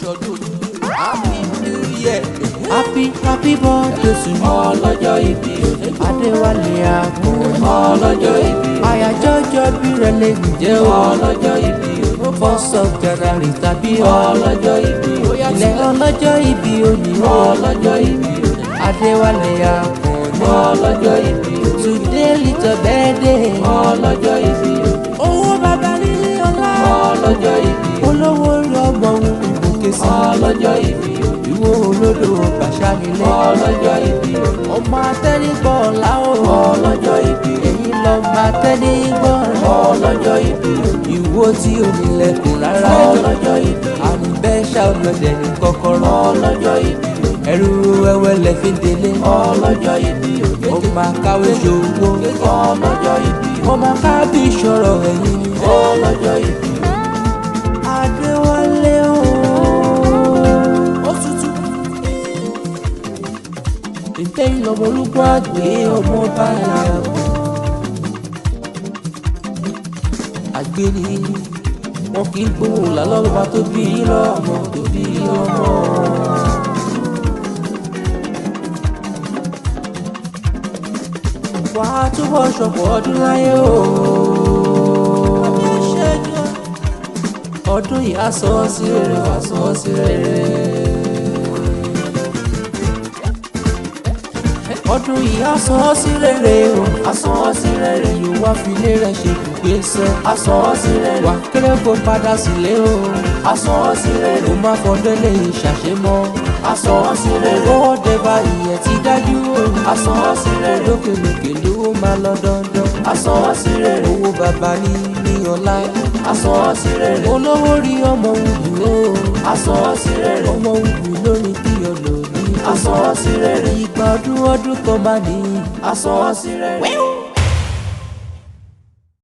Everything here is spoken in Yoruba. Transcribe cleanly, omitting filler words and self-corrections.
Happy New Year. Happy happy birthday to you. Ọlọ́jọ́ ìbí òní. Adéwálé Àkànní. Ọlọ́jọ́ ìbí òní. Àyájọ́ ọjọ́ bí rẹ̀ lè jẹ́ o. Ọlọ́jọ́ ìbí òní. 1st of January tàbí Ọlọ́jọ́ ìbí òní. Ilẹ̀ ọlọ́jọ́ ìbí òní. Ọlọ́jọ́ ìbí òní. Adéwálé Àkànní. Ọlọ́jọ́ ìbí òní. Today little birthday. Ọlọ́jọ́ ìbí òní. Owó bàbá nílé ọlá. Ọlọ́jọ́ ìbí òní. Olówó orí ọmọ òun gòkè sí. Ọlọ́jọ́ ìbí òní. Ìwọ olódò bàṣà nílé. Ọlọ́jọ́ ìbí òní. Ọmọ atẹ́nigbọ́ ọ̀la o. Ọlọ́jọ́ ìbí òní. Èyí lọ́mọ atẹ́nigbọ́ ọ̀la. Ọlọ́jọ́ ìbí òní. Ìwọ tí ò nílẹ̀kùn rárá. Ọlọ́jọ́ ìbí òní. Àrùn bẹ́ẹ̀ ṣá ọlọ́dẹ ní kọ́kọ́rọ́. Ọlọ́jọ́ ìbí òní. Ẹrú wẹ́wẹ́ lẹ fi ń délé. Ọlọ́jọ́ ìbí òní. Ó máa káwé ṣòwò. Ọlọ́jọ́ ìbí òní. Ó máa kábí ìṣòro ẹ̀yìn ni. Ọlọ́jọ́ ìbí òní. Adéwálé o. Ó tutù. Ìfẹ́ ìlọ́mọ olúkọ́ àgbẹ̀ ọmọ báyà. Àgbẹ̀ ni wọn kì í gbóhùn lálọ́ba tó bí lọ́mọ tó bí lọ́mọ. Wà á túbọ̀ ṣọ̀pọ̀ ọdún láyé o. Ọdún yìí á sọ ọ́ sí rere, wá sọ ọ́ sí rere. Ọdún yìí á sọ ọ́ sí rere o. A sọ ọ́ sí rere. Yóò wá filé rẹ̀ ṣe ibùgbé sẹ́. A sọ ọ́ sí rere. Wà kéré kó padà sílé o. A sọ ọ́ sí rere. Kó má fọdún lè ṣàṣemọ́. A sọ ọ́ sí rere. Owó dẹ́ba ìyẹn ti dájú o. A sọ ọ́ sí rere. Lókèlókè ló máa lọ dandan. A sọ ọ́ sí rere. Owó bàbá ní ní ọlá. A sọ ọ́ sí rere. Olówó rí ọmọ wùdù o. A sọ ọ́ sí rere. Ọmọ wùdù lórí kí ọlọ́ọ̀ni. A sọ ọ́ sí rere. Ìgbà ọdún ọdún kan máa ní. A sọ ọ́ sí rere.